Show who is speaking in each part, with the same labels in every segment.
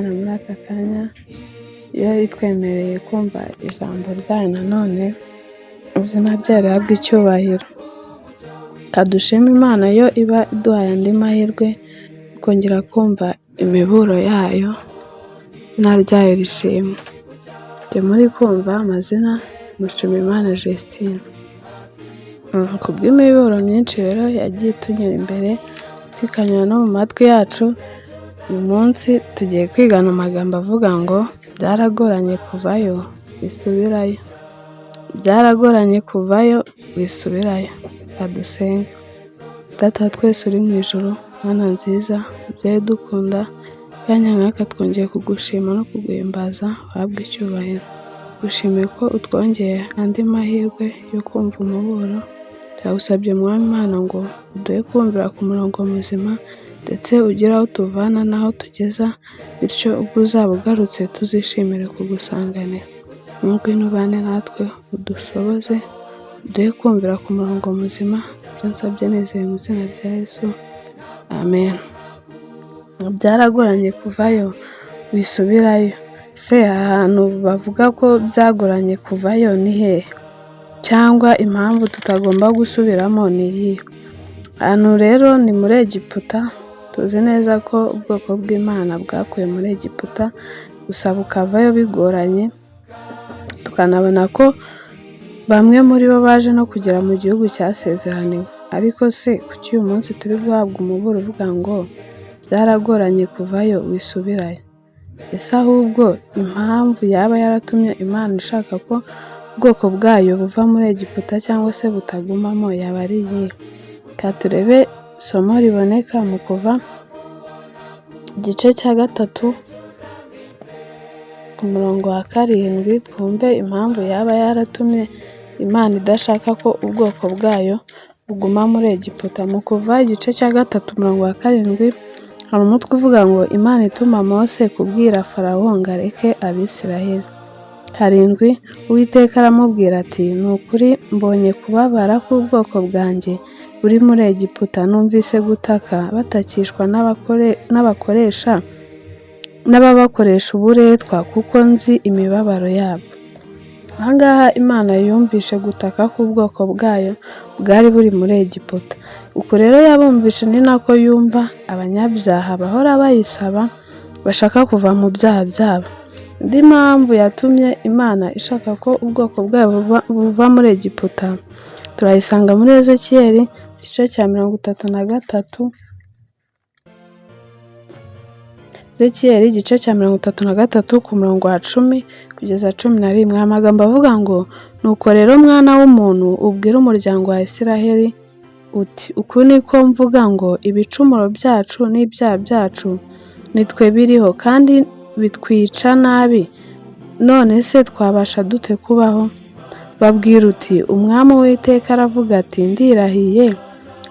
Speaker 1: Imana muri aka kanya, iyo itwemereye kumva ijambo ryayo nanone, izina ryayo rihabwe icyubahiro. Reka dushime Imana yo iba iduhaye andi mahirwe yo kongera kumva imiburo yayo, izina ryayo rishimwe. Njye muri kumva amazina Mushimiyimana Justine. Ku bw'imiburo myinshi rero yagiye itunyura imbere, ikanyura no mu matwi yacu, uyu munsi tugiye kwigana amagambo avuga ngo byaragoranye kuvayo wisubirayo, byaragoranye kuvayo wisubirayo. Reka dusenge. Data wa twese uri mu ijuru, Mana nziza, mubyeyi udukunda, akanya nk'aka twongeye kugushima no kuguhimbaza, uhabwe icyubahiro. Ngushimiye ko utwongeye andi mahirwe yo kumva umuburo, turagusabye Mwami Imana ngo uduhe kumvira ku murongo muzima, ndetse ugire aho utuvana n'aho tugeza, bityo ubwo uzaba ugarutse tuzishimire kugusanganira. Ngwino ubane natwe udushoboze, uduhe kumvira ku murongo muzima, ibyo nsabye nizeye mu izina rya Yesu, amen. Byaragoranye kuvayo wisubirayo. Se ahantu bavuga ko byagoranye kuvayo ni hehe? Cyangwa impamvu tutagomba gusubiramo ni iyihe? Ahantu rero ni muri Egiputa, tuzi neza ko ubwoko bw'Imana bwakuwe muri Egiputa, gusa bukavayo bigoranye, tukanabona ko bamwe muri bo baje no kugera mu gihugu cyasezeraniwe. Ariko se kuki uyu munsi turi guhabwa umuburo uvuga ngo byaragoranye kuvayo wisubirayo? Ese ahubwo impamvu yaba yaratumye Imana ishaka ko ubwoko bwayo buva muri Egiputa cyangwa se butagumamo yaba ari iyihe? Reka turebe isomo riboneka mu Kuva igice cya 3 ku murongo wa 7, twumve impamvu yaba yaratumye Imana idashaka ko ubwoko bwayo buguma muri Egiputa. Mu Kuva igice cya 3 umurongo wa 7, hari umutwe uvuga ngo Imana ituma Mose kubwira Farawo ngo areke Abisiraheli. 7, Uwiteka aramubwira ati ni ukuri mbonye kubabara k'ubwoko bwanjye buri muri Egiputa, numvise gutaka batakishwa n'abakoresha n'ababakoresha uburetwa, kuko nzi imibabaro yabo. Aha ngaha Imana yumvishe gutaka k'ubwoko bwayo bwari buri muri Egiputa. Uko rero yabumvishe ni nako yumva abanyabyaha bahora bayisaba bashaka kuva mu byaha byabo. Indi mpamvu yatumye Imana ishaka ko ubwoko bwayo buva muri Egiputa, turayisanga muri Ezekiyeli igice cya 33, Ezekiyeli igice cya 33 ku murongo wa 10 kugeza 11, hari amagambo avuga ngo nuko rero mwana w'umuntu, ubwire umuryango wa Isiraheli uti uku niko mvuga ngo ibicumuro byacu n'ibyaha byacu nitwe biriho kandi bitwica nabi, none se twabasha dute kubaho? Babwira uti Umwami Uwiteka aravuga ati ndirahiye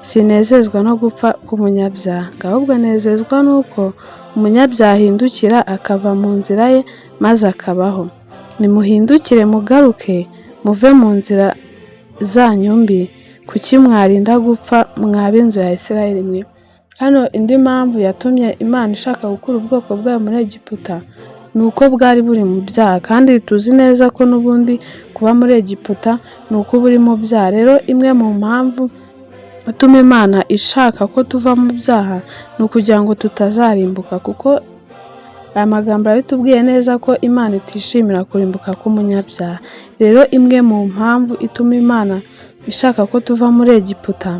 Speaker 1: sinezezwa no gupfa k'umunyabyaha, ahubwo nezezwa n'uko umunyabyaha ahindukira akava mu nzira ye maze akabaho. Nimuhindukire mugaruke muve mu nzira zanyu mbi, kuki mwarinda gupfa mwa b'inzu ya Isiraheli mwe? Hano indi mpamvu yatumye Imana ishaka gukura ubwoko bwayo muri Egiputa ni uko bwari buri mu byaha, kandi tuzi neza ko n'ubundi kuba muri Egiputa ni uko uba uri mu byaha. Rero imwe mu mpamvu ituma Imana ishaka ko tuva mu byaha ni ukugira ngo tutazarimbuka, kuko aya magambo arabitubwiye neza ko Imana itishimira kurimbuka k'umunyabyaha. Rero imwe mu mpamvu ituma Imana ishaka ko tuva muri Egiputa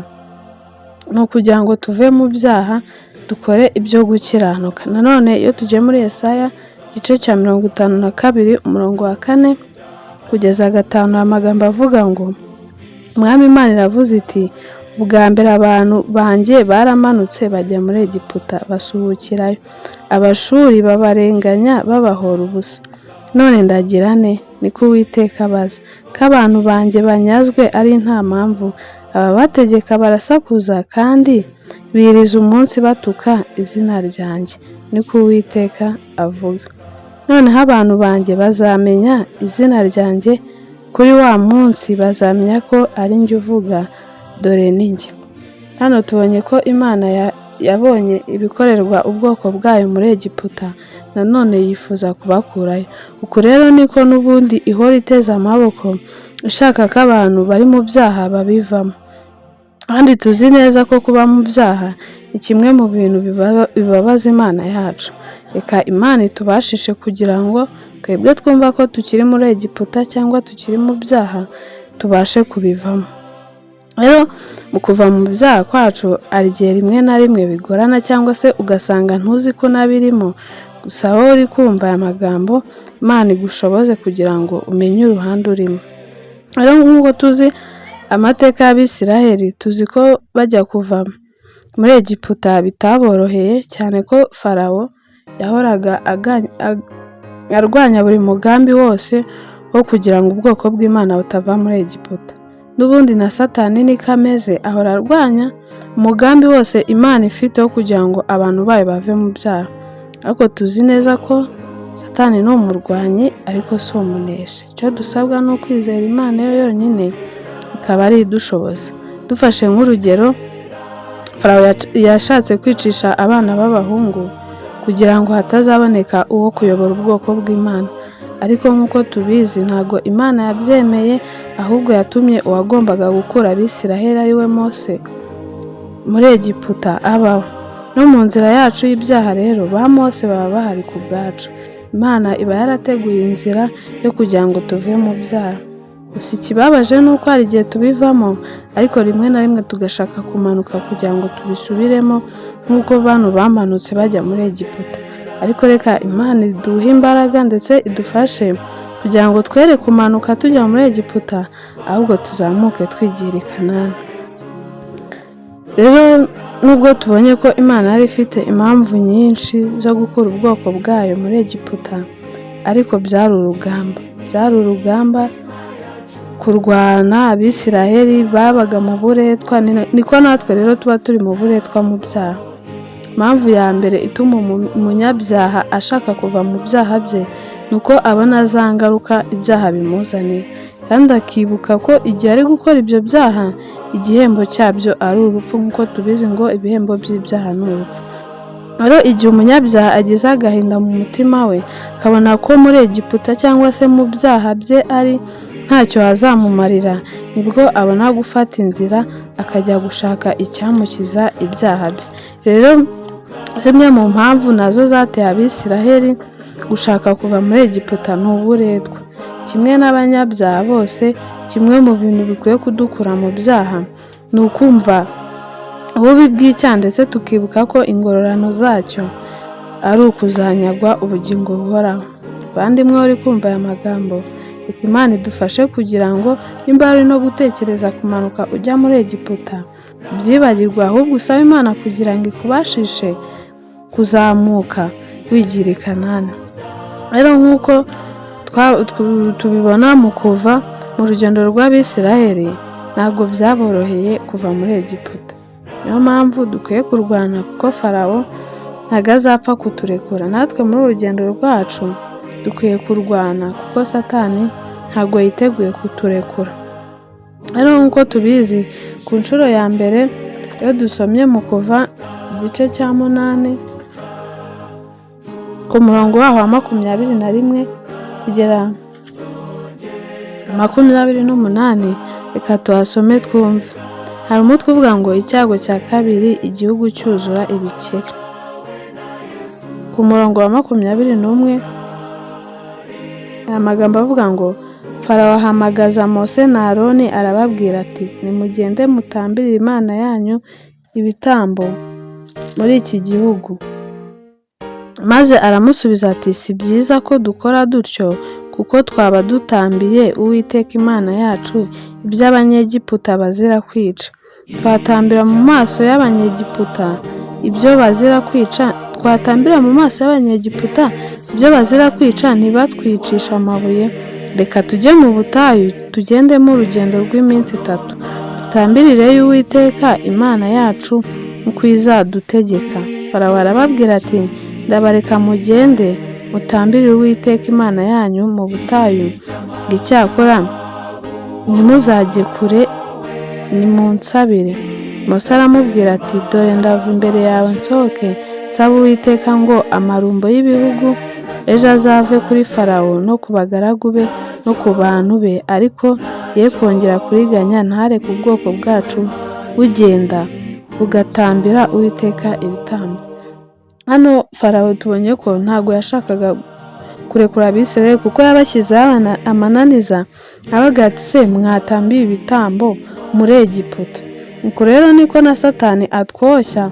Speaker 1: ni ukugira ngo tuve mu byaha dukore ibyo gukiranuka. Nanone iyo tugiye muri Yesaya igice cya 52 umurongo wa 4 kugeza 5, amagambo avuga ngo Umwami Imana iravuze iti ubwa mbere abantu banjye baramanutse bajya muri Egiputa basuhukirayo, Abashuri babarenganya babahora ubusa. None ndagira nte? Niko Uwiteka abaza, ko abantu banjye banyazwe ari nta mpamvu, ababategeka barasakuza kandi biriza umunsi batuka izina ryanjye, niko Uwiteka avuga. Noneho abantu banjye bazamenya izina ryanjye kuri wa munsi, bazamenya ko ari njye uvuga, dore ni njye. Hano tubonye ko Imana yabonye ibikorerwa ubwoko bwayo muri Egiputa, nanone yifuza kubakurayo. Uku rero niko n'ubundi ihora iteze amaboko ishaka ko abantu bari mu byaha babivamo. Kandi tuzi neza ko kuba mu byaha ni kimwe mu bintu bibabaza Imana yacu. Reka Imana itubashishe kugira ngo twebwe twumva ko tukiri muri Egiputa cyangwa tukiri mu byaha tubashe kubivamo. Rero mu kuva mu byaha kwacu hari igihe rimwe na rimwe bigorana cyangwa se ugasanga ntuzi ko unabirimo, gusa wowe uri kumva aya magambo, Imana igushoboze kugira ngo umenye uruhande urimo. Rero nk'uko tuzi amateka y'Abisiraheli, tuzi ko bajya kuva muri Egiputa bitaboroheye, cyane ko Farawo yahoraga arwanya buri mugambi wose wo kugira ngo ubwoko bw'Imana butava muri Egiputa. N'ubundi na Satani niko ameze, ahora arwanya umugambi wose Imana ifite wo kugira ngo abantu bayo bave mu byaha. Ariko tuzi neza ko Satani ni umurwanyi ariko si umuneshi. Icyo dusabwa ni ukwizera Imana yo yonyine, ikaba ari idushoboza. Dufashe nk'urugero, Farawo yashatse kwicisha abana b'abahungu kugira ngo hatazaboneka uwo kuyobora ubwoko bw'Imana. Ariko nk'uko tubizi, ntabwo Imana yabyemeye, ahubwo yatumye uwagombaga gukura Abisiraheli, ari we Mose, muri Egiputa abaho. No mu nzira yacu y'ibyaha rero, ba Mose baba bahari ku bwacu. Imana iba yarateguye inzira yo kugira ngo tuve mu byaha. Gusa ikibabaje ni uko hari igihe tubivamo, ariko rimwe na rimwe tugashaka kumanuka kugira ngo tubisubiremo nk'uko bano bamanutse bajya muri Egiputa. Ariko reka Imana iduhe imbaraga ndetse idufashe kugira ngo twere kumanuka tujya muri Egiputa, ahubwo tuzamuke twigira i Kanani. Rero nubwo tubonye ko Imana yari ifite impamvu nyinshi zo gukura ubwoko bwayo muri Egiputa, ariko byari urugamba. Byari urugamba kurwana, Abisiraheli babaga mu buretwa, niko natwe rero tuba turi mu buretwa mu byaha. Impamvu ya mbere ituma umunyabyaha ashaka kuva mu byaha bye ni uko abona za ngaruka ibyaha bimuzanira, kandi akibuka ko igihe ari gukora ibyo byaha igihembo cyabyo ari urupfu, nk'uko tubizi ngo ibihembo by'ibyaha ni urupfu. Rero igihe umunyabyaha agize agahinda mu mutima we, akabona ko muri Egiputa cyangwa se mu byaha bye ari ntacyo hazamumarira, nibwo abona gufata inzira akajya gushaka icyamukiza ibyaha bye. Rero zimwe mu mpamvu nazo zateye Abisiraheli gushaka kuva muri Egiputa ni uburetwa. Kimwe n'abanyabyaha bose, kimwe mu bintu bikwiye kudukura mu byaha ni ukumva ububi bw'icyaha, ndetse tukibuka ko ingororano zacyo ari ukuzanyagwa ubugingo buhoraho. Bavandimwe uri kumva aya magambo, reka Imana idufashe kugira ngo nimba hari no gutekereza kumanuka ujya muri Egiputa, ubyibagirwe, ahubwo usabe Imana kugira ngo ikubashishe kuzamuka wigira i Kanani. Rero nk'uko tubibona mu kuva mu rugendo rw'Abisiraheli, ntabwo byaboroheye kuva muri Egiputa. Niyo mpamvu dukwiye kurwana, kuko Farawo ntabwo azapfa kuturekura. Natwe muri uru rugendo rwacu dukwiye kurwana, kuko Satani ntabwo yiteguye kuturekura. Rero nk'uko tubizi, ku nshuro ya mbere iyo dusomye mu Kuva igice cya 8 ku murongo waho wa 21 kugera 28, reka tuhasome twumve. Hari umutwe uvuga ngo icyago cya kabiri, igihugu cyuzura ibikeri. Ku murongo wa 21 hari amagambo avuga ngo: "Farawo ahamagaza Mose na Aroni, arababwira ati: 'Nimugende mutambire Imana yanyu ibitambo muri iki gihugu.' Maze aramusubiza ati: 'Si byiza ko dukora dutyo, kuko twaba dutambiye Uwiteka Imana yacu ibyo Abanyegiputa bazira kwica. Twatambira mu maso y'Abanyegiputa ibyo bazira kwica, twatambira mu maso y'Abanyegiputa ibyo bazira kwica, ntibatwicishe amabuye? Reka tujye mu butayu, tugendemo urugendo rw'iminsi 3, dutambirireyo Uwiteka Imana yacu nk'uko izadutegeka.' Farawo arababwira ati: 'Ndabareka mugende mutambirire Uwiteka Imana yanyu mu butayu. Icyakora ntimuzajye kure, nimunsabire.' Mose aramubwira ati: "Dore ndava imbere yawe nsohoke nsaba Uwiteka ngo amarumbo y'ibihugu ejo azave kuri Farawo no ku bagaragu be no ku bantu be, ariko ye kongera kuriganya ntareke ubwoko bwacu bugenda bugatambira Uwiteka ibitambo." Hano Farawo tubonye ko ntabwo yashakaga kurekura Abisirayeli, kuko yabashyizeho amananiza, abaga ati: "Se mwatambiye ibitambo muri Egiputa?" Nuko rero niko na Satani atwoshya,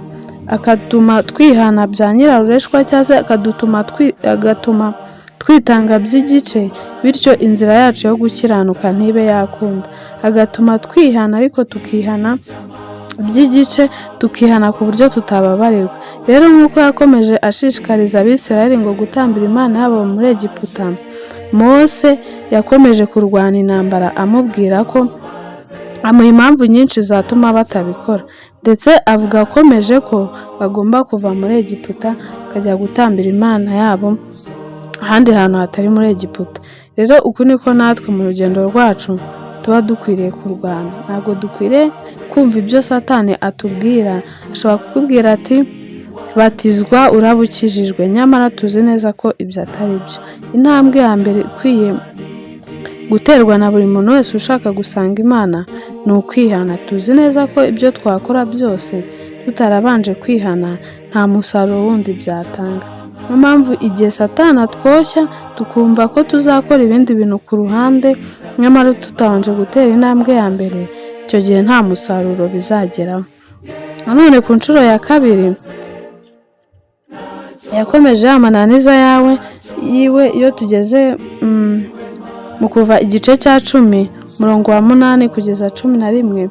Speaker 1: akatuma twihana bya nyirarureshwa, cyangwa se agatuma twitanga by'igice, bityo inzira yacu yo gukiranuka ntibe yakunda. Agatuma twihana, ariko tukihana by'igice, tukihana ku buryo tutababarirwa. Rero nk'uko yakomeje ashishikariza Abisirayeli ngo gutambira Imana yabo muri Egiputa, Mose yakomeje kurwana intambara, amubwira ko amuha impamvu nyinshi zatuma batabikora, ndetse avuga akomeje ko bagomba kuva muri Egiputa bakajya gutambira Imana yabo ahandi hantu hatari muri Egiputa. Rero uku niko natwe mu rugendo rwacu tuba dukwiriye kurwana. Ntabwo dukwiriye kumva ibyo Satani atubwira. Ashobora kukubwira ati: "Batizwa uraba ukijijwe," nyamara tuzi neza ko ibyo atari byo. Intambwe ya mbere ikwiye guterwa na buri muntu wese ushaka gusanga Imana ni ukwihana. Tuzi neza ko ibyo twakora byose tutarabanje kwihana nta musaruro wundi byatanga. Niyo mpamvu igihe Satani atwoshya tukumva ko tuzakora ibindi bintu ku ruhande nyamara tutabanje gutera intambwe ya mbere, icyo gihe nta musaruro bizageraho. Nanone ku nshuro ya kabiri yakomeje amananiza yawe yiwe. Iyo tugeze mu Kuva igice cya 10, umurongo wa 8 kugeza 11,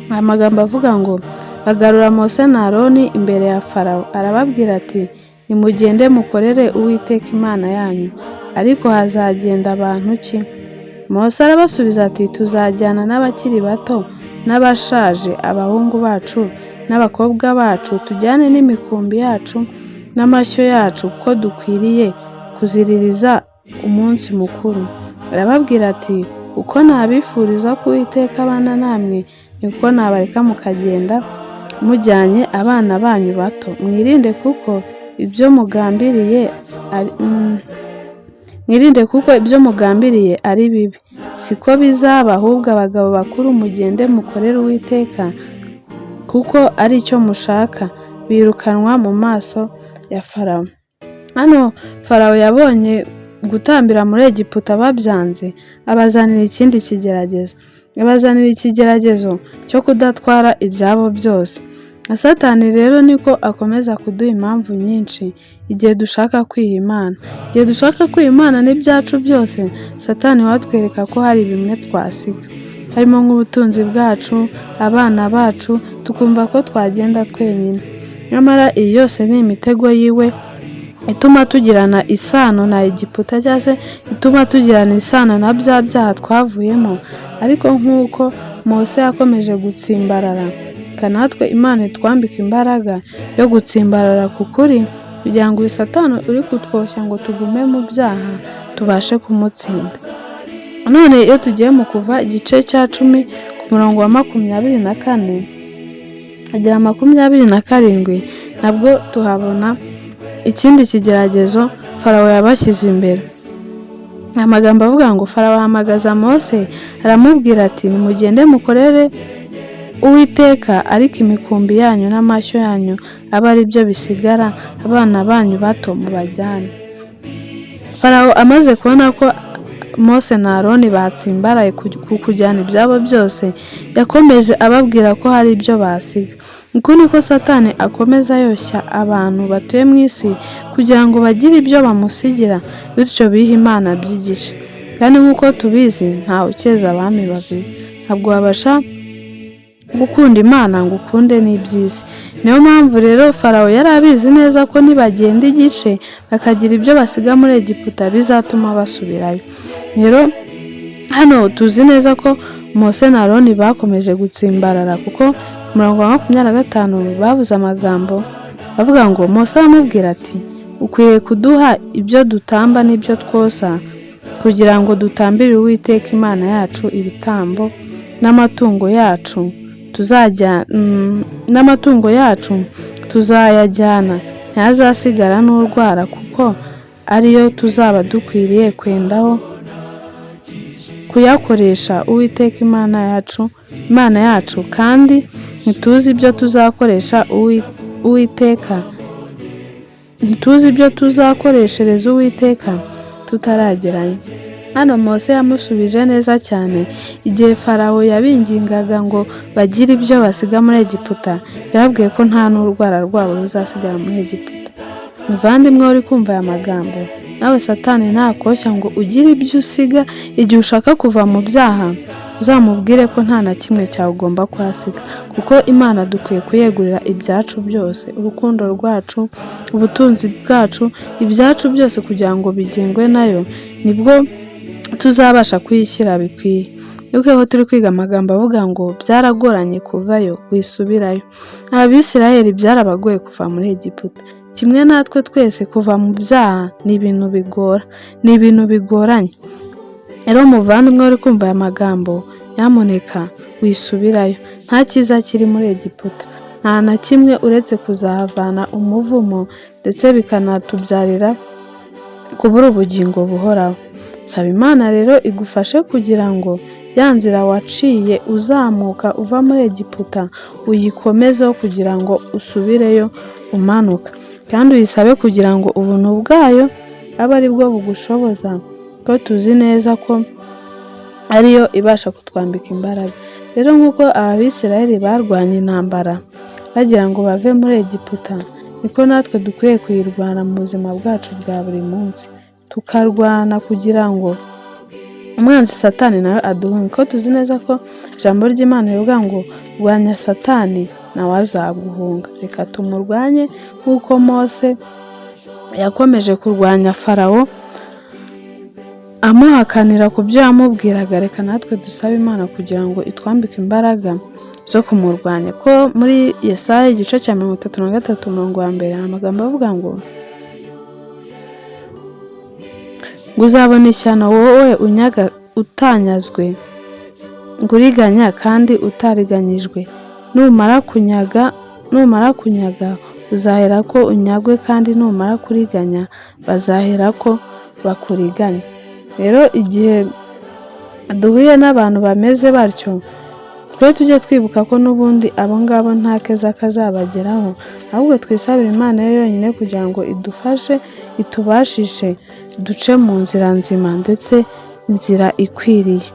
Speaker 1: amagambo avuga ngo: "Bagarura Mose na Aroni imbere ya Farawo, arababwira ati: 'Nimugende mukorere Uwiteka Imana yanyu, ariko hazagenda abantu ki?' Mose arabasubiza ati: 'Tuzajyana n'abakiri bato n'abashaje, abahungu bacu n'abakobwa bacu, tujyane n'imikumbi yacu n'amashyo yacu, kuko dukwiriye kuziririza umunsi mukuru.' Arababwira ati: 'Uko nabifuriza ko Uwiteka abana namwe, niko nabareka mukagenda mujyanye abana banyu bato. Mwirinde kuko ibyo mugambiriye ari mwirinde kuko ibyo mugambiriye ari bibi. Siko bizaba, ahubwo abagabo bakuru mugende mukorere Uwiteka kuko ari cyo mushaka.' Birukanwa mu maso ya Farawo." Hano Farawo yabonye gutambira muri Egiputa babyanze, abazanira ikindi kigeragezo, abazanira ikigeragezo cyo kudatwara ibyabo byose. Na Satani rero niko akomeza kuduha impamvu nyinshi igihe dushaka kwiha Imana. Igihe dushaka kwiha Imana n'ibyacu byose, Satani we atwereka ko hari bimwe twasiga, harimo nk'ubutunzi bwacu, abana bacu, tukumva ko twagenda twenyine. Nyamara iyi yose ni imitego yiwe ituma tugirana isano na Egiputa, cyangwa se ituma tugirana isano na bya byaha twavuyemo. Ariko nk'uko Mose yakomeje gutsimbarara, reka natwe Imana itwambike imbaraga yo gutsimbarara ku kuri, kugira ngo uyu Satani uri kutwoshya ngo tugume mu byaha tubashe kumutsinda. None iyo tugiye mu Kuva igice cya 10, ku murongo wa 24 agera 27, nabwo tuhabona ikindi kigeragezo Farawo yabashyize imbere. Amagambo avuga ngo: "Farawo ahamagaza Mose, aramubwira ati: 'Nimugende mukorere Uwiteka, ariko imikumbi yanyu n'amashyo yanyu abe ari byo bisigara, abana banyu bato mubajyane.'" Farawo amaze kubona ko Mose na Aroni batsimbaraye ku kujyana ibyabo byose, yakomeje ababwira ko hari ibyo basiga. Uku niko Satani akomeza yoshya abantu batuye mu isi kugira ngo bagire ibyo bamusigira, bityo bihe Imana by'igice. Kandi nk'uko tubizi, ntawe ukeza abami babiri. Ntabwo wabasha gukunda Imana ngo ukunde n'iby'isi. Niyo mpamvu rero Farawo yari abizi neza ko nibagenda igice, bakagira ibyo basiga muri Egiputa, bizatuma basubirayo. Rero hano tuzi neza ko Mose na Aroni bakomeje gutsimbarara, kuko umurongo wa 25 bavuze amagambo avuga ngo: "Mose aramubwira ati: 'Ukwiye kuduha ibyo dutamba n'ibyo twosa, kugira ngo dutambire Uwiteka Imana yacu ibitambo n'amatungo yacu.'" Tuzajya n'amatungo yacu tuzayajyana, ntihazasigara n'urwara, kuko ariyo tuzaba dukwiriye kwendaho kuyakoresha Uwiteka Imana yacu, kandi ntituzi ibyo tuzakoresha Uwiteka, ntituzi ibyo tuzakoreshereza Uwiteka tutaragerayo." Hano Mose yamusubije neza cyane. Igihe Farawo yabingingaga ngo bagire ibyo basiga muri Egiputa, yababwiye ko nta n'urwara rwabo ruzasigara muri Egiputa. Muvandimwe uri kumva aya magambo, nawe Satani nakoshya ngo ugire ibyo usiga igihe ushaka kuva mu byaha, uzamubwire ko nta na kimwe cyawe ugomba kuhasiga, kuko Imana dukwiye kuyegurira ibyacu byose: urukundo rwacu, ubutunzi bwacu, ibyacu byose, kugira ngo bigengwe nayo, nibwo tuzabasha kuyishyira bikwiye. Wibuke ko turi kwiga amagambo avuga ngo "Byaragoranye kuvayo, wisubirayo." Abisirayeli byarabagoye kuva muri Egiputa. Kimwe natwe twese, kuva mu byaha ni ibintu bigora, ni ibintu bigoranye. Rero muvandimwe uri kumva aya magambo, nyamuneka wisubirayo. Nta cyiza kiri muri Egiputa, nta na kimwe, uretse kuzahavana umuvumo, ndetse bikanatubyarira kubura ubugingo buhoraho. Saba Imana rero igufashe kugira ngo ya nzira waciye uzamuka uva muri Egiputa uyikomezeho, kugira ngo usubireyo umanuka, kandi uyisabe kugira ngo ubuntu bwayo abe ari bwo bugushoboza, ko tuzi neza ko ariyo ibasha kutwambika imbaraga. Rero nk'uko Abisirayeli barwanye intambara bagira ngo bave muri Egiputa, niko natwe dukwiye kuyirwana mu buzima bwacu bwa buri munsi, tukarwana kugira ngo umwanzi Satani nawe aduhunge, ko tuzi neza ko ijambo ry'Imana rivuga ngo "Rwanya Satani nawe azaguhunga." Reka tumurwanye nk'uko Mose yakomeje kurwanya Farawo amuhakanira ku byo yamubwiraga. Reka natwe dusabe Imana kugira ngo itwambike imbaraga zo kumurwanya, ko muri Yesaya igice cya 33 umurongo wa mbere hari amagambo avuga ngo "Uzabona ishyano wowe unyaga utanyazwe, ngo uriganya kandi utariganyijwe. Numara kunyaga uzaherako unyagwe, kandi numara kuriganya bazaherako bakuriganye." Rero igihe duhuye n'abantu bameze batyo, twe tujye twibuka ko n'ubundi abo ngabo nta keza kazabageraho, ahubwo twisabire Imana yo yonyine kugira ngo idufashe, itubashishe duce mu nzira nzima ndetse inzira ikwiriye.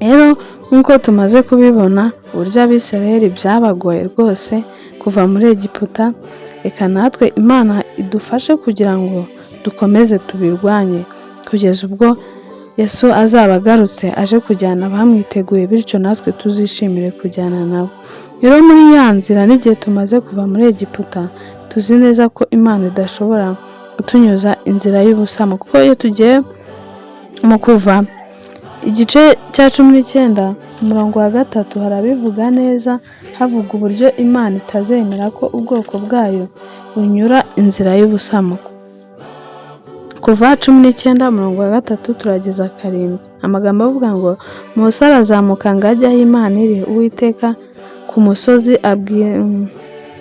Speaker 1: Rero nk'uko tumaze kubibona uburyo Abisirayeli byabagoye rwose kuva muri Egiputa, reka natwe Imana idufashe kugira ngo dukomeze tubirwanye kugeza ubwo Yesu azaba agarutse aje kujyana abamwiteguye, bityo natwe tuzishimire kujyana nabo. Rero muri ya nzira, n'igihe tumaze kuva muri Egiputa, tuzi neza ko Imana idashobora kutunyuza inzira y'ubusamo, kuko iyo tugiye mu Kuva igice cya 19 umurongo wa 3 harabivuga neza, havuga uburyo Imana itazemera ko ubwoko bwayo bunyura inzira y'ubusamo. Kuva 19 umurongo wa 3 turageza 7, amagambo avuga ngo "Mose arazamuka ngo ajye aho Imana iri, Uwiteka ku musozi,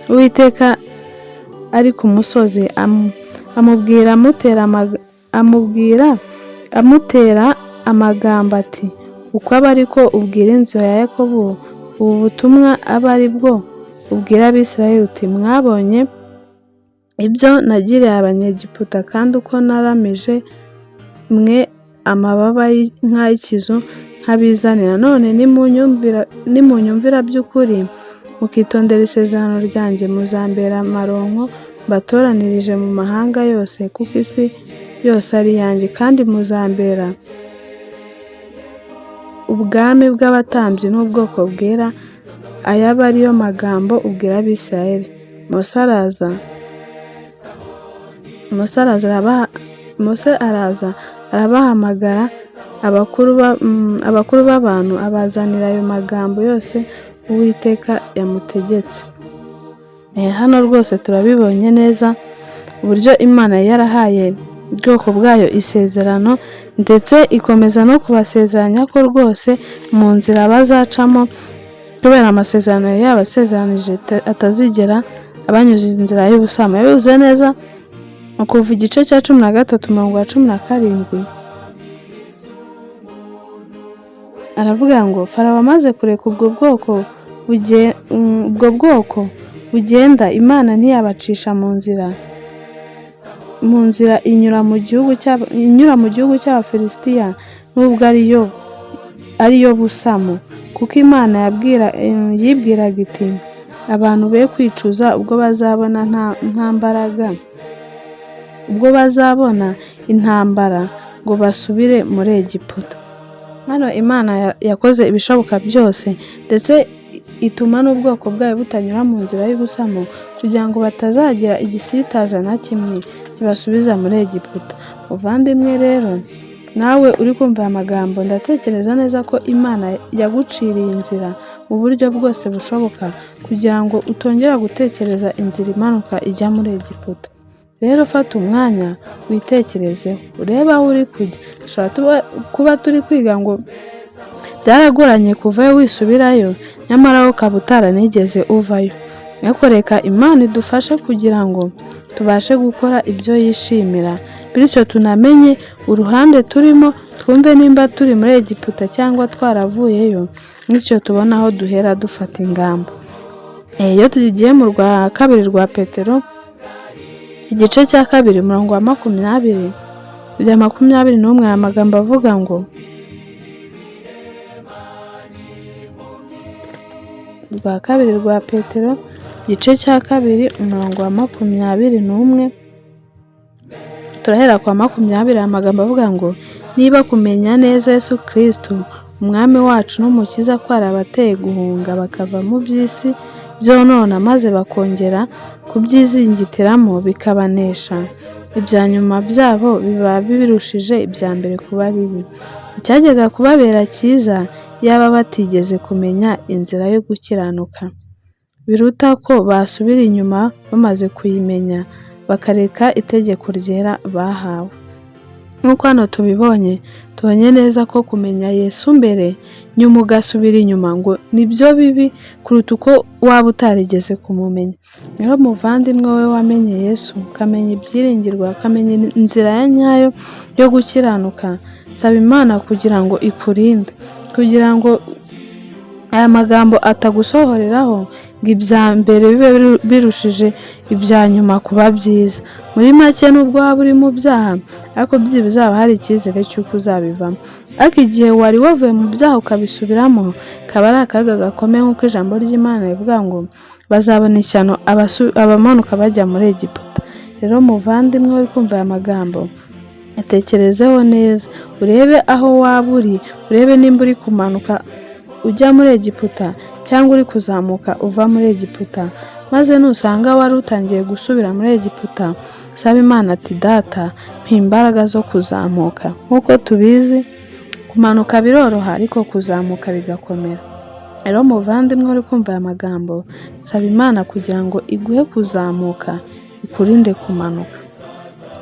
Speaker 1: Uwiteka ari ku musozi, amubwira amutera amagambo ati: 'Uko abe ari ko ubwira inzu ya Yakobo ubu butumwa, abe ari bwo ubwira Abisirayeli uti: Mwabonye ibyo nagiriye Abanyegiputa, kandi uko naramije mwe amababa nk'ay'ikizu nkabizanira. None nimunyumvira by'ukuri mukitondera isezerano ryanjye, muzambera amaronko mbatoranirije mu mahanga yose, kuko isi yose ari iyanjye, kandi muzambera ubwami bw'abatambyi n'ubwoko bwera. Aya aba ari yo magambo ubwira Abisirayeli.'" Mose araza arabahamagara abakuru b'abantu, abazanira ayo magambo yose Uwiteka yamutegetse. Hano rwose turabibonye neza uburyo Imana yarahaye ubwoko bwayo isezerano, ndetse ikomeza no kubasezeranya ko rwose mu nzira bazacamo Kubera amasezerano yari yabasezeranije atazigera abanyuza inzira y'ubusamo. Yabivuze neza mu Kuva igice cya 13 umurongo wa 17, aravuga ngo Farawo amaze kureka ubwo bwoko bugenda, Imana ntiyabacisha mu nzira inyura mu gihugu cy'Abafilisitiya, nubwo ariyo busamo, kuko Imana yibwiraga iti: "Abantu be kwicuza ubwo bazabona nta mbaraga, ubwo bazabona intambara ngo basubire muri Egiputa." Hano Imana yakoze ibishoboka byose, ndetse ituma n'ubwoko bwayo butanyura mu nzira y'ubusamo, kugira ngo batazagira igisitaza na kimwe kibasubiza muri Egiputa. Muvandimwe rero, nawe uri kumva aya magambo, ndatekereza neza ko Imana yaguciriye inzira mu buryo bwose bushoboka, kugira ngo utongera gutekereza inzira imanuka ijya muri Egiputa. Rero fata umwanya witekerezeho, urebe aho uri kujya. Dushobora kuba turi kwiga ngo byaragoranye kuvayo wisubirayo, nyamara wowe ukaba utaranigeze uvayo. Ariko reka Imana idufashe kugira ngo tubashe gukora ibyo yishimira, bityo tunamenye uruhande turimo, twumve nimba turi muri Egiputa cyangwa twaravuyeyo, bityo tubone aho duhera dufata ingamba. Iyo tugiye mu rwa kabiri rwa Petero, igice cya 2, umurongo wa 20 kugera 21, aya magambo avuga ngo: Rwa kabiri rwa Petero, igice cya 2, umurongo wa 21, turahera kwa 20. Aya magambo avuga ngo: "Niba kumenya neza Yesu Kristo Umwami wacu n'Umukiza kwarabateye guhunga bakava mu by'isi byonona, maze bakongera kubyizingitiramo bikabanesha, ibya nyuma byabo biba birushije ibya mbere kuba bibi. Icyajyaga kubabera cyiza yaba batigeze kumenya inzira yo gukiranuka, biruta ko basubira inyuma bamaze kuyimenya, bakareka itegeko ryera bahawe." Nk'uko hano tubibonye, tubonye neza ko kumenya Yesu mbere, nyuma ugasubira inyuma, ngo nibyo bibi kuruta uko waba utarigeze kumumenya. Rero muvandimwe, we wamenye Yesu, ukamenya ibyiringirwa, ukamenya inzira ya nyayo yo gukiranuka, saba Imana kugira ngo ikurinde, kugira ngo aya magambo atagusohoreraho ngo ibya mbere bibe birushije ibya nyuma kuba byiza. Muri make, nubwo waba uri mu byaha, ariko byibuze haba hari icyizere cy'uko uzabivamo. Ariko igihe wari wavuye mu byaha ukabisubiramo, kaba ari akaga gakomeye, nk'uko ijambo ry'Imana rivuga ngo bazabona ishyano abamanuka bajya muri Egiputa. Rero muvandimwe uri kumva aya magambo, atekerezeho neza, urebe aho waba uri, urebe nimba uri kumanuka ujya muri Egiputa cyangwa uri kuzamuka uva muri Egiputa. Maze nusanga wari utangiye gusubira muri Egiputa, saba Imana ati: "Data, mpa imbaraga zo kuzamuka." Nk'uko tubizi, kumanuka biroroha ariko kuzamuka bigakomera. Rero muvandimwe uri kumva aya magambo, saba Imana kugira ngo iguhe kuzamuka, ikurinde kumanuka.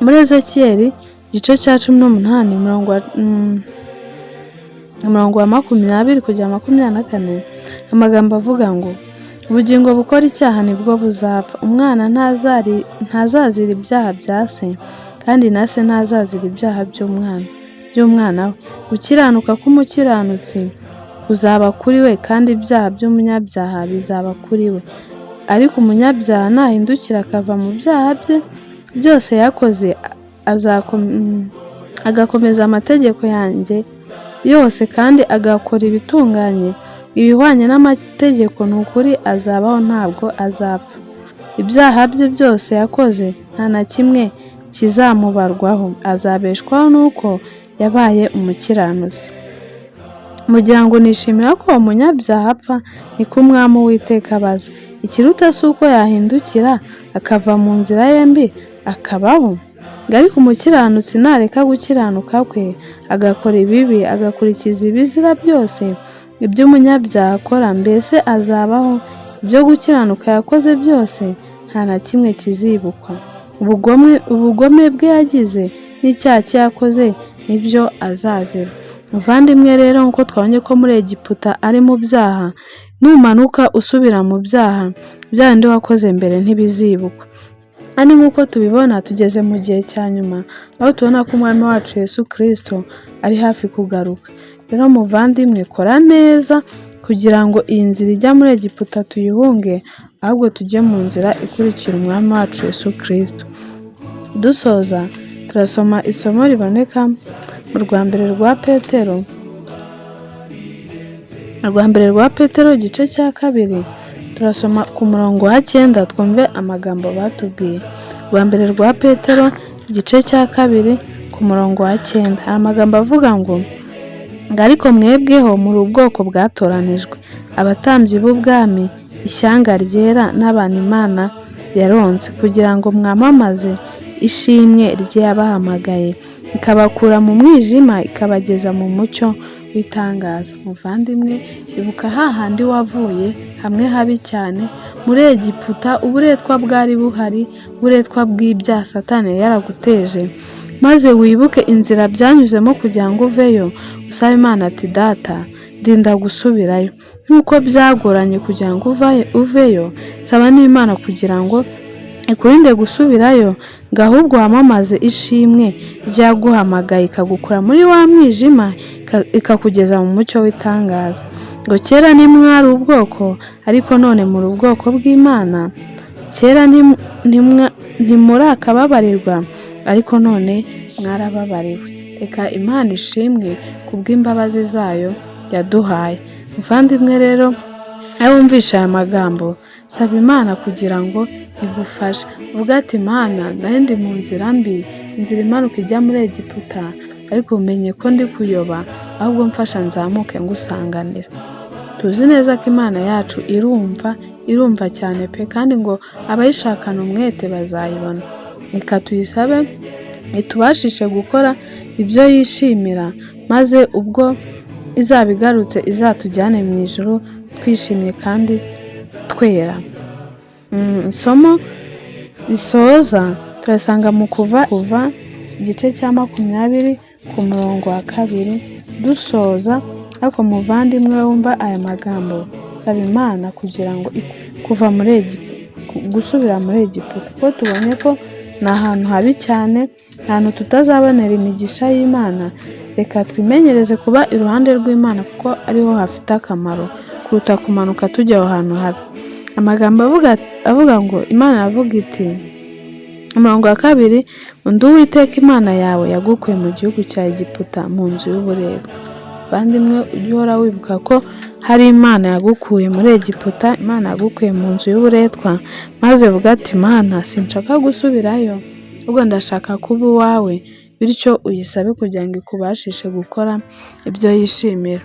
Speaker 1: Muri Ezekiyeli igice cya 18, umurongo wa 20 kugera 24, amagambo avuga ngo: "Ubugingo bukora icyaha nibwo buzapfa. Umwana ntazazira ibyaha bya se, kandi na se ntazazira ibyaha by'umwana we. Gukiranuka k'umukiranutsi kuzaba kuri we, kandi ibyaha by'umunyabyaha bizaba kuri we. Ariko umunyabyaha nahindukira akava mu byaha bye byose yakoze, agakomeza amategeko yanjye yose kandi agakora ibitunganye, ibihwanye n'amategeko, ni ukuri azabaho, ntabwo azapfa. Ibyaha bye byose yakoze nta na kimwe kizamubarwaho, azabeshwaho n'uko yabaye umukiranutsi. Mugira ngo nishimira ko umunyabyaha apfa? Niko Umwami Uwiteka abaza. Ikiruta si uko yahindukira akava mu nzira ye mbi akabaho? Ngo ariko umukiranutsi nareka gukiranuka kwe, agakora ibibi, agakurikiza ibizira byose ibyo umunyabyaha akora, mbese azabaho? Ibyo gukiranuka yakoze byose nta na kimwe kizibukwa. Ubugome bwe yagize n'icyaha cye yakoze nibyo azazira." Muvandimwe rero, nk'uko twabonye ko muri Egiputa ari mu byaha, Numanuka usubira mu byaha, bya bindi wakoze mbere ntibizibukwa. Kandi nk'uko tubibona, tugeze mu gihe cya nyuma, aho tubona ko Umwami wacu Yesu Kristo ari hafi kugaruka. Rero muvandimwe, kora neza kugira ngo iyi nzira ijya muri Egiputa tuyihunge, ahubwo tujye mu nzira ikurikira Umwami wacu Yesu Kristo. Dusoza, turasoma isomo riboneka mu rwa mbere rwa Petero, rwa mbere rwa Petero igice cya 2, turasoma ku murongo wa 9, twumve amagambo batubwiye. Rwa mbere rwa Petero igice cya 2 ku murongo wa 9, hari amagambo avuga ngo: "Ariko mwebweho muri ubwoko bwatoranijwe, abatambyi b'ubwami, ishyanga ryera n'abantu Imana yaronse, kugira ngo mwamamaze ishimwe ry'Iyabahamagaye ikabakura mu mwijima ikabageza mu mucyo w'itangaza." Muvandimwe, ibuka hahandi wavuye, hamwe habi cyane muri Egiputa, uburetwa bwari buhari, uburetwa bw'ibyaha Satani yari yaraguteje, maze wibuke inzira byanyuzemo kugira ngo uveyo, usabe Imana ati: "Data, ndinda gusubirayo." Nk'uko byagoranye kugira ngo uveyo, saba n'Imana kugira ngo ikurinde gusubirayo, ngo ahubwo wamamaze ishimwe ryaguhamagaye ikagukura muri wa mwijima ikakugeza mu mucyo w'itangaza. Ngo kera ntimwari ubwoko, ariko none muri ubwoko bw'Imana. Kera ntimurakababarirwa, ariko none mwarababariwe. Reka Imana ishimwe kubw'imbabazi zayo yaduhaye. Muvandimwe rero, aho wumvishe aya magambo, saba Imana kugira ngo igufashe. Uvuge ati: "Imana, nari ndi mu nzira mbi, inzira imanuka ijya muri Egiputa, ariko umenye ko ndi kuyoba, ahubwo mfasha nzamuke ngusanganira." Tuzi neza ko Imana yacu irumva, irumva cyane pe, kandi ngo abayishakana umwete bazayibona. Reka tuyisabe itubashishe gukora ibyo yishimira, maze ubwo izaba igarutse izatujyane mu ijuru twishimye kandi twera. Isomo risoza turasanga mu Kuva igice cya 20 ku murongo wa 2. Dusoza ariko, muvandimwe wumva aya magambo, saba Imana kugira ngo kuva muri gusubira muri Egiputa, kuko tubonye ko ni ahantu habi cyane, ahantu tutazabonera imigisha y'Imana. Reka twimenyereze kuba iruhande rw'Imana, kuko ariho hafite akamaro kuruta kumanuka tujya aho hantu habi. Amagambo avuga ngo Imana aravuga iti, umurongo wa 2: "Undi Uwiteka Imana yawe yagukuye mu gihugu cya Egiputa, mu nzu y'uburetwa." Bavandimwe, ujye uhora wibuka ko hari Imana yagukuye muri Egiputa, Imana yagukuye mu nzu y'uburetwa, maze uvuge ati: "Imana, sinshaka gusubirayo, ahubwo ndashaka kuba uwawe." Bityo uyisabe kugira ngo ikubashishe gukora ibyo yishimira.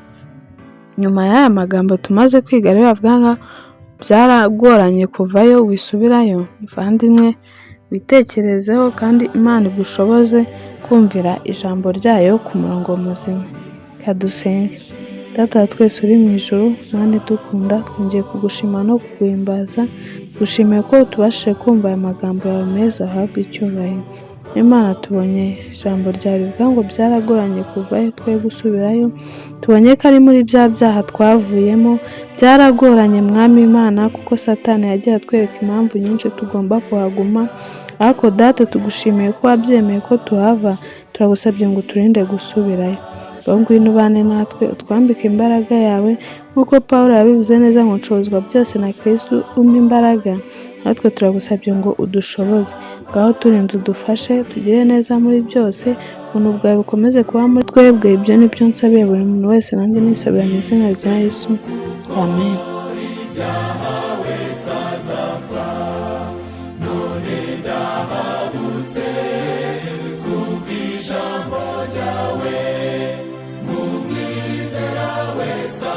Speaker 1: Nyuma y'aya magambo tumaze kwiga rero avuga ngo byaragoranye kuvayo, wisubirayo, muvandimwe, witekerezeho kandi Imana igushoboze kumvira ijambo ryayo ku murongo muzima. Reka dusenge. Data wa twese uri mu ijuru, Mana idukunda, twongeye kugushima no kuguhimbaza, tugushimiye ko utubashije kumva aya magambo yawe meza, uhabwe icyubahiro. Imana, tubonye ijambo ryawe rivuga ngo byaragoranye kuvayo, twe gusubirayo, tubonye ko ari muri bya byaha twavuyemo, byaragoranye Mwami Imana, kuko Satani yagiye atwereka impamvu nyinshi tugomba kuhaguma, ariko Data, tugushimiye ko wabyemeye ko tuhava, turagusabye ngo uturinde gusubirayo. Ngaho ngwino ubane natwe, utwambike imbaraga yawe, nk'uko Pawulo yabivuze neza ngo nshobozwa byose na Kristo umpa imbaraga, natwe turagusabye ngo udushoboze. Ngaho turinde, udufashe, tugire neza muri byose, ubuntu bwawe bukomeze kuba muri twebwe, ibyo ni byo nsabiye buri muntu wese, nanjye nisabira mu izina rya Yesu, amen.
Speaker 2: Kubw'ijambo ryawe, mu mwizera wese.